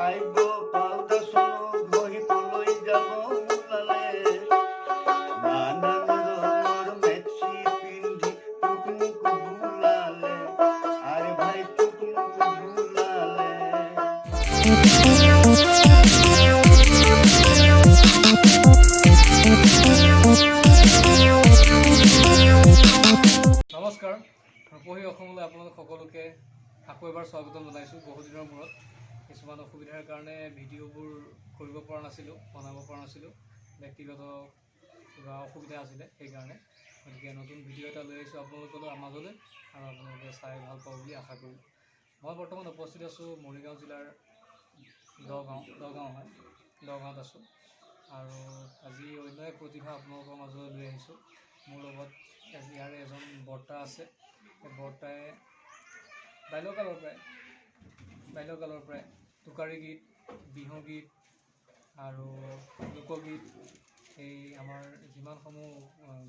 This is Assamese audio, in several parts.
আইব পাউদাচনো ঘঁহি কলৈ যাব ওলালে। নানান ৰঙৰ মেক্সি পিন্ধি টুকমুক বুলালে, আৰে ভাই, টুকমুক বুলালে। নমস্কাৰ, ৰূপহী অসমলৈ আপোনালোক সকলোকে আকৌ এবাৰ স্বাগতম জনাইছোঁ। বহু দিনৰ মূৰত কিছুমান অসুবিধাৰ কাৰণে ভিডিঅ'বোৰ কৰিব পৰা নাছিলোঁ, বনাব পৰা নাছিলোঁ, ব্যক্তিগত কিবা অসুবিধা আছিলে সেইকাৰণে। গতিকে নতুন ভিডিঅ' এটা লৈ আহিছোঁ আপোনালোকলৈ মাজলৈ আৰু আপোনালোকে চাই ভাল পাব বুলি আশা কৰিলোঁ। মই বৰ্তমান উপস্থিত আছোঁ মৰিগাঁও জিলাৰ দগাঁও, দগাঁও হয়, দগাঁৱত আছোঁ আৰু আজি অন্য এক প্ৰতিভা আপোনালোকৰ মাজলৈ লৈ আহিছোঁ। মোৰ লগত আজি ইয়াৰে এজন বৰ্তা আছে। সেই বৰ্তাই বাল্যকালৰ পৰাই টোকাৰী গীত, বিহু গীত আৰু লোকগীত, এই আমাৰ যিমানসমূহ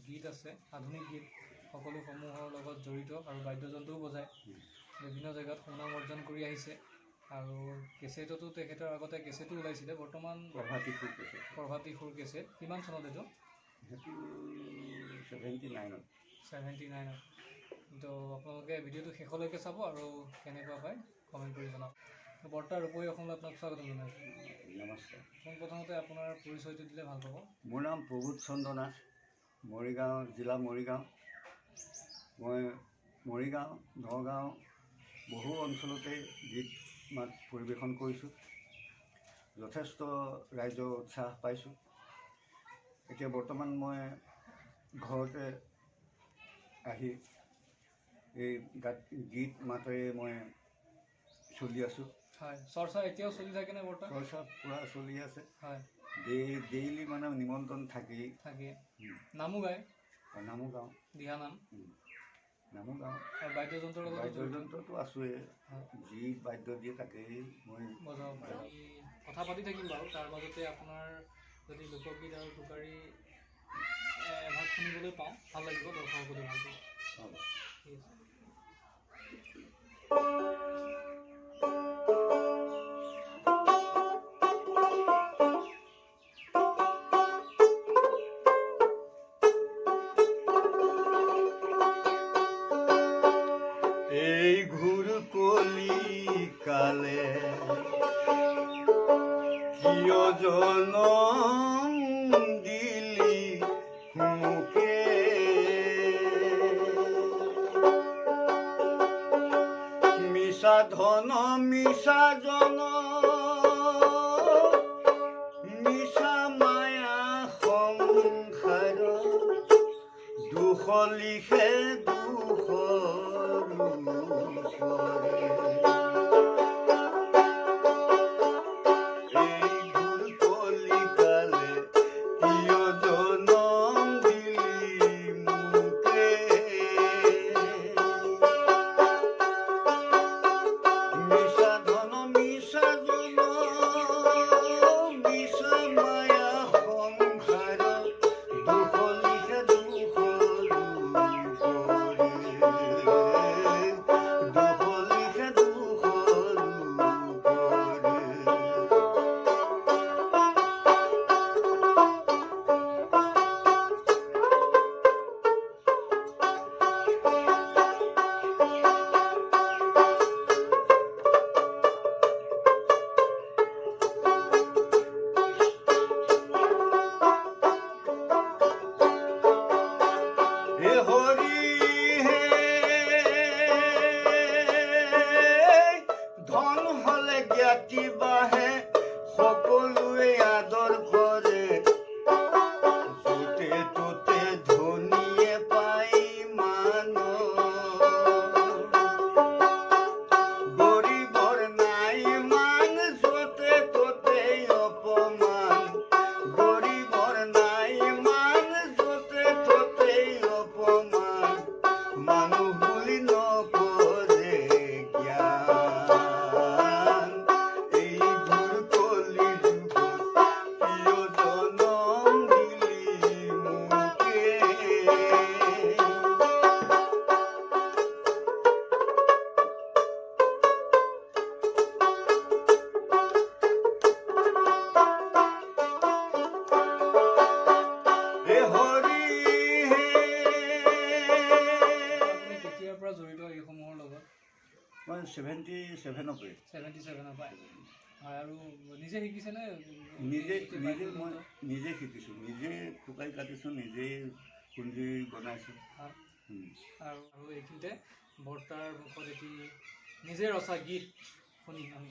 গীত আছে, আধুনিক গীত, সকলোসমূহৰ লগত জড়িত আৰু বাদ্যযন্ত্ৰও বজায়। বিভিন্ন জেগাত সুনাম অৰ্জন কৰি আহিছে আৰু কেছেটতো, তেখেতৰ আগতে কেছেটো ওলাইছিলে। বৰ্তমান প্ৰভাতী সুৰ কেছেট। প্ৰভাতী সুৰ কেছেট। কিমান চনত এইটো? সেইটো 79ত। 79ত। তো আপোনালোকে ভিডিঅ'টো শেষলৈকে চাব আৰু কেনেকুৱা পায় কমেণ্ট কৰি জনাব। বৰ্তা, ৰূপহী অসমলৈ আপোনাক স্বাগতম জনাইছোঁ। নমস্কাৰ। পোনপ্ৰথমতে আপোনাৰ পৰিচয়টো দিলে ভাল পাব। মোৰ নাম প্ৰবোধ চন্দ্ৰ নাথ, মৰিগাঁও জিলা, মৰিগাঁও। মই মৰিগাঁও, নগাঁও বহু অঞ্চলতে গীত মাত পৰিৱেশন কৰিছোঁ। যথেষ্ট ৰাইজৰ উৎসাহ পাইছোঁ। এতিয়া বৰ্তমান মই ঘৰতে আহি এই গীত মাতেৰে মই চলি আছোঁ। হয়, চৰ্চা এতিয়াও চলি থাকেনে বৰ্তা? চৰ্চা পূৰা চলি আছে। ডেইলি মানে নিমন্ত্ৰণ থাকেই। থাকে। নামো গায়? নামো গাওঁ। দিহা নাম? নামো গাওঁ। আৰু বাদ্যযন্ত্ৰৰ লগতো জড়িত? বাদ্যযন্ত্ৰটো আছোঁৱেই। যি বাদ্য দিয়ে তাকেই মই বজাব পাৰে। আমি কথা পাতি থাকিম বাৰু, তাৰ মাজতে আপোনাৰ যদি লোকগীত আৰু টোকাৰী এভাগ শুনিবলৈ পাওঁ, ভাল লাগিব, দৰ্শকসকলে ভাল পাব। হ'ব। ঠিক আছে। এই ঘোৰ কলি কালে কিয় জনম দিলি মোকে? মিছা ধন, মিছা জন, মিছা মায়া সংসাৰ, দুখ লিখে দুখৰ উপৰে। এই ঘোৰ কলিকালে কিয় জনম দিলি মোকে? মিছা ধন, মিছা জন, মিছা মায়া সংসাৰ, দুখ লিখে দুখৰ উপৰে, দুখ লিখে দুখৰ উপৰে। হে হৰি হে, ধন হলে জ্ঞাতি বাঢ়ে, সকলোৱে আদৰ কৰে। য'তে ত'তে ধনীয়ে পাই মান, গৰীবৰ নাই মান, য'তে ত'তে অপমান। গৰীবৰ নাই মান, য'তে ত'তে অপমান, মানুহ বুলি নকৰে জ্ঞান। এই ঘোৰ কলি যুগত কিয় 77ৰ পৰাই। 77ৰ পৰাই। হয়, আৰু নিজে শিকিছেনে? নিজে নিজে মই নিজে শিকিছোঁ, নিজে টোকাৰি কাটিছোঁ, নিজে খুন্দি বনাইছোঁ। আৰু আৰু এইখিনিতে বৰ্তাৰ মুখত এটি নিজে ৰচা গীত শুনিম আমি।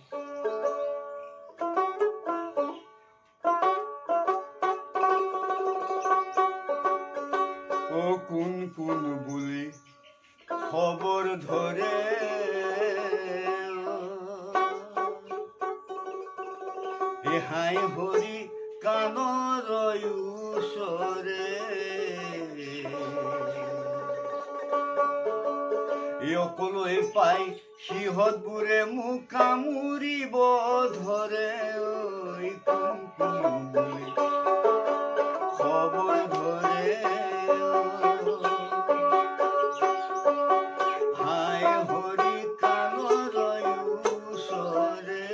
ও কোন কোন বুলি খবৰ ধৰে, হাই হৰি কাণৰ ওচৰে, অকলৈ পাই সিহঁতবোৰে মোক কামুৰিব ধৰে। ঐ কোন কোন বুলি খবৰ ধৰে, হাই হৰি কাণৰ ওচৰে,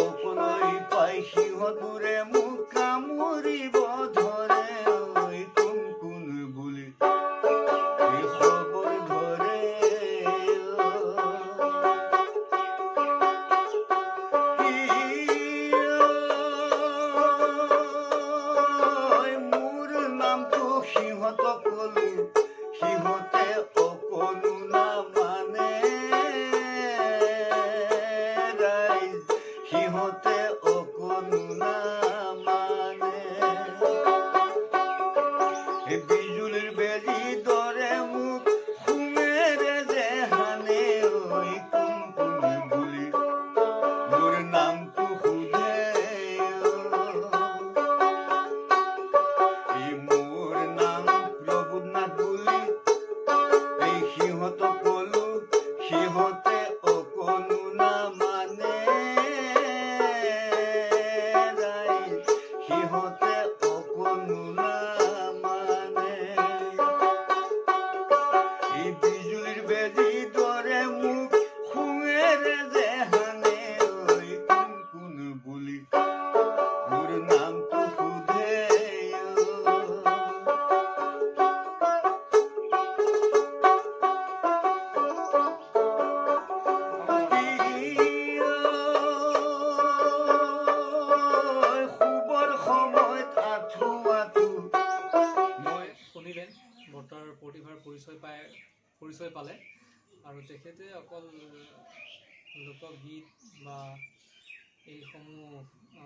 অকলৈ পাই সিহঁতবোৰে মোক কামুৰিব ধৰে। ঐ কোন কোন বুলি খবৰ ধৰে, মোৰ নামটো সিহঁতক কলো, সিহঁতে অকণো নামানে ৰাইজ, সিহঁতে অকণো নামানে। বিজুলীৰ বেজি দৰে মোক শুঙেৰে যে হানে, ঐ কোন কোন বুলি মোৰ নামটো সোধে, এই মোৰ নাম প্ৰবোধনাথ বুলি এই সিহঁতক কলো, সিহঁতে অকণো নামানে ৰাইজ, সিহঁতে অকণো নামানে। এই বিজুলীৰ বেজি দৰে মোক শুঙেৰে যে হানে, ঐ কোন কোন বুলি মোৰ নামটো সোধে। শুবৰ সময়ত আঁঠু আঁঠু মই শুনিলে বৰ্তাৰ প্ৰতিভাৰ পৰিচয় পালে। আৰু তেখেতে অকল লোকগীত বা এইসমূহ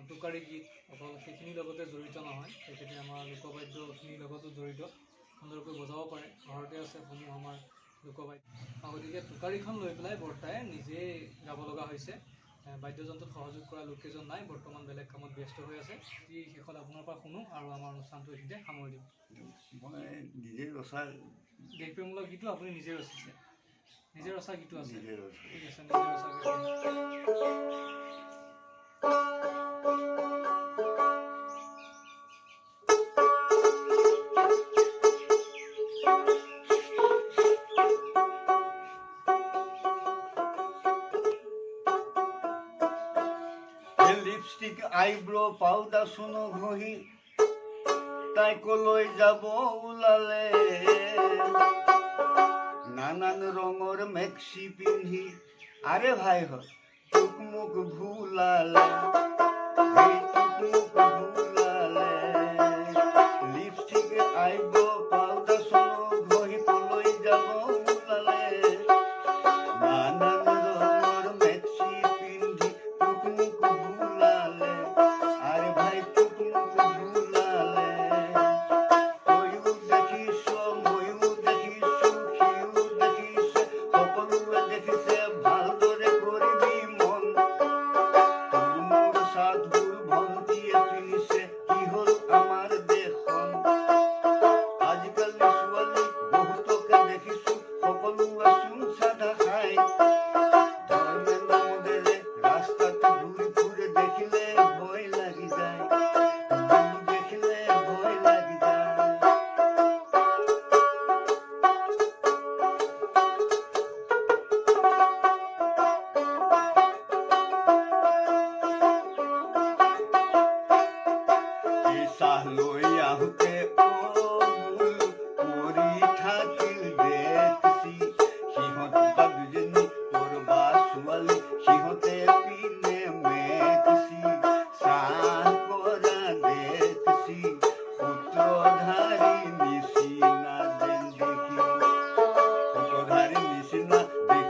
টোকাৰী গীত অকল সেইখিনিৰ লগতে জড়িত নহয়, তেখেতে আমাৰ লোকবাদ্যখিনিৰ লগতো জড়িত, সুন্দৰকৈ বজাব পাৰে। ঘৰতে আছে সমূহ আমাৰ লোকবাদ্য। গতিকে টোকাৰীখন লৈ পেলাই বৰ্তাই নিজেই গাব লগা হৈছে। বাদ্যযন্ত্ৰত সহযোগ কৰা লোককেইজন নাই, বৰ্তমান বেলেগ কামত ব্যস্ত হৈ আছে। শেষত আপোনাৰ পৰা শুনো আৰু আমাৰ অনুষ্ঠানটো এইখিনিতে সামৰি দিওঁ। মই নিজে ৰচা দেশপ্ৰেমমূলক গীতো আপুনি নিজে ৰচিছে? নিজে ৰচা গীতো আছে? নিজে ৰচা। ঠিক আছে, নিজে ৰচা গীত। লিপষ্টিক আইব্ৰ' পাউডাৰ চূণ ঘঁহি তাই কলৈ যাব ওলালে, নানান ৰঙৰ মেক্সি পিন্ধি আৰে ভাই হয় তোক মোক ভুলালে, এই তোক মোক ভুলালে। লিপষ্টিক আইব্ৰ' পাউডাৰ চূণ ঘঁহি কলৈ যাব ওলালে, নানান ৰঙৰ মেক্সি পিন্ধি তোক মোক ভুলালে, আৰে ভাই তোক মোক ভুলালে। তয়ো দেখিছ ময়ো দেখিছো সিও দেখিছে সকলোৱে দেখিছে, ভালদৰে কৰিবি মন, তোৰ মোৰ সাধুৰ ভন্টিয়ে পিন্ধিছে, কি হ'ল আমাৰ দেশখন। আজিকালি ছোৱালী বহুতকে দেখিছো সকলোৱে চোন চাধা খায়, ধৰ্মেন্দ্ৰ মদেৰে ৰাস্তাত ঘূৰি ফুৰে, দেখিলে ভয় লাগি যায়, দেখিলে ভয় লাগি যায়। এই চাহ লৈ আহোঁতে অ বোলো পৰি থাকিল দেখছি,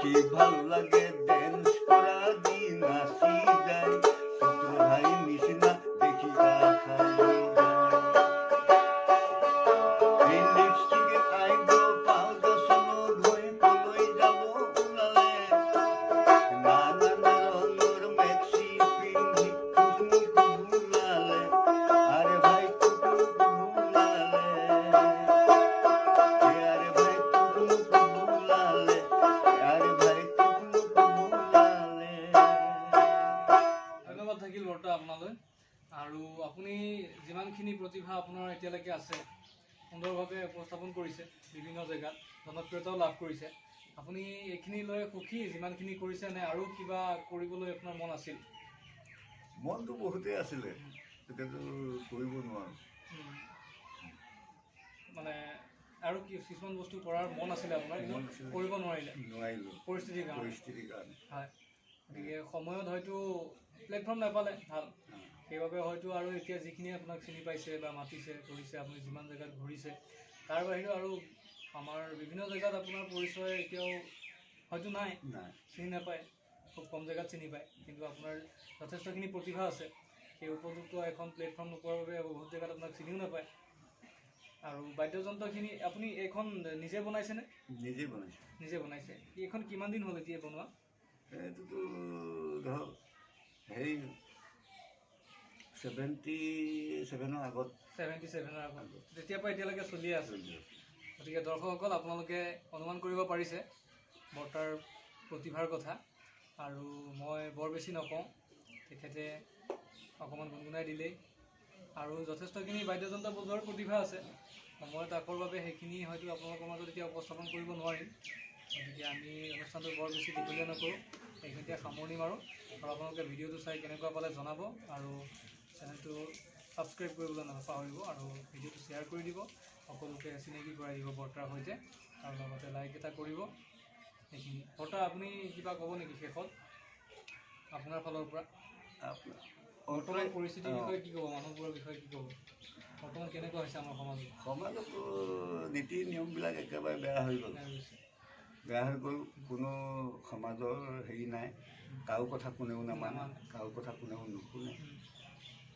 দেখি ভাল লাগে ডেন্স কৰা দি নাচি যায়, চতুৰ ভাই নিচিনা দেখি গা খাই যায়। এই লিপষ্টিক, আইব্ৰ পাউডাৰ চুলো ঘঁহি কলৈ যাব ওলালে, নানান ৰঙৰ মেক্সি পিন্ধি টুকমুক ভুলালে, আৰে ভাই টুকমুক ভুলালে, আৰে ভাই টুকমুক ভুলালে, আৰে ভাই টুকমুক ভুলালে। ধন্যবাদ থাকিল বৰ্তা আপোনালৈ। আৰু আপুনি যিমানখিনি প্ৰতিভা আপোনাৰ এতিয়ালৈকে আছে, সুন্দৰভাৱে উপস্থাপন কৰিছে, বিভিন্ন জেগাত জনপ্ৰিয়তাও লাভ কৰিছে। আপুনি এইখিনি লৈ সুখী যিমানখিনি কৰিছে নে আৰু কিবা কৰিবলৈ আপোনাৰ মন আছিল? মনটো বহুতেই আছিলে, এতিয়াতো কৰিব নোৱাৰোঁ। মানে আৰু কি কিছুমান বস্তু কৰাৰ মন আছিলে আপোনাৰ, কিন্তু মন আছিলে। কৰিব নোৱাৰিলে? নোৱাৰিলোঁ। পৰিস্থিতিৰ কাৰণে। পৰিস্থিতিৰ কাৰণে। হয়, গতিকে সময়ত হয়তো প্লেটফৰ্ম নাপালে ভাল, সেইবাবে হয়তো। আৰু এতিয়া যিখিনি আপোনাক চিনি পাইছে বা মাতিছে কৰিছে, আপুনি যিমান জেগাত ঘূৰিছে, তাৰ বাহিৰেও আৰু আমাৰ বিভিন্ন জেগাত আপোনাৰ পৰিচয় এতিয়াও হয়তো নাই। নাই। চিনি নাপায়, খুব কম জেগাত চিনি পায়। কিন্তু আপোনাৰ যথেষ্টখিনি প্ৰতিভা আছে, সেই উপযুক্ত এখন প্লেটফৰ্ম নোপোৱাৰ বাবে বহুত জেগাত আপোনাক চিনিও নাপায়। আৰু বাদ্যযন্ত্ৰখিনি আপুনি এইখন নিজে বনাইছেনে? নিজেই বনাইছোঁ। নিজে বনাইছে। এইখন কিমান দিন হ'ল এতিয়া বনোৱা? এইটোতো ধৰক হেৰি 77ৰ আগত। 77ৰ আগত। তেতিয়াৰ পৰা এতিয়ালৈকে চলিয়ে আছে। চলি আছে। গতিকে দৰ্শকসকল, আপোনালোকে অনুমান কৰিব পাৰিছে বৰ্তাৰ প্ৰতিভাৰ কথা। আৰু মই বৰ বেছি নকওঁ, তেখেতে অকণমান গুণগুণাই দিলেই। আৰু যথেষ্টখিনি বাদ্যযন্ত্ৰ বজোৱাৰ প্ৰতিভা আছে। সময় তাকৰ বাবে সেইখিনি হয়তো আপোনালোকৰ মাজত এতিয়া উপস্থাপন কৰিব নোৱাৰিম। গতিকে আমি অনুষ্ঠানটো বৰ বেছি দীঘলীয়া নকৰোঁ, এইখিনিতে সামৰণি মাৰোঁ। আৰু আপোনালোকে ভিডিঅ'টো চাই কেনেকুৱা পালে জনাব আৰু চেনেলটো ছাবস্ক্ৰাইব কৰিবলৈ নাপাহৰিব আৰু ভিডিঅ'টো শ্বেয়াৰ কৰি দিব, সকলোকে চিনাকি কৰাই দিব বৰ্তাৰ সৈতে আৰু লগতে লাইক এটা কৰিব। সেইখিনি। বৰ্তা, আপুনি কিবা ক'ব নেকি শেষত আপোনাৰ ফালৰ পৰা? আপোনাৰ বৰ্তমান পৰিস্থিতিৰ বিষয়ে কি ক'ব? মানুহবোৰৰ বিষয়ে কি ক'ব? বৰ্তমান কেনেকুৱা হৈছে আমাৰ সমাজত? সমাজতো নীতি নিয়মবিলাক একেবাৰে বেয়া হৈ গ'ল। বেয়া হৈছে। বেয়া হৈ গ'ল। কোনো সমাজৰ হেৰি নাই, কাৰো কথা কোনেও নামানে। নামানে। কাৰো কথা কোনেও নুশুনে।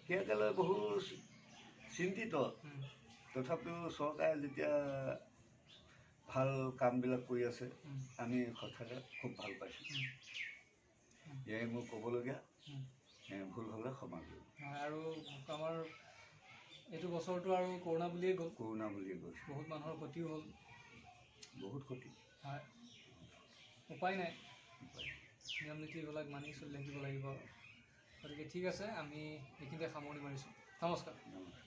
সেয়াকে লৈ বহু চিন্তিত। তথাপিও চৰকাৰে যেতিয়া ভাল কামবিলাক কৰি আছে, আমি সঁচাকৈ খুব ভাল পাইছোঁ। এয়াই মোৰ ক'বলগীয়া। ভুল হ'লে ক্ষমা কৰিব। হয়, আৰু আমাৰ এইটো বছৰটো আৰু কৰোণা বুলিয়ে গ'ল। কৰোণা বুলিয়ে গৈছে। বহুত মানুহৰ ক্ষতিও হ'ল। বহুত ক্ষতি। হয়, উপায় নাই। উপায় নাই। নিয়ম নীতিবিলাক মানি চলি থাকিব লাগিব আৰু। গতিকে ঠিক আছে, আমি এইখিনিতে সামৰণি মাৰিছোঁ। নমস্কাৰ। নমস্কাৰ।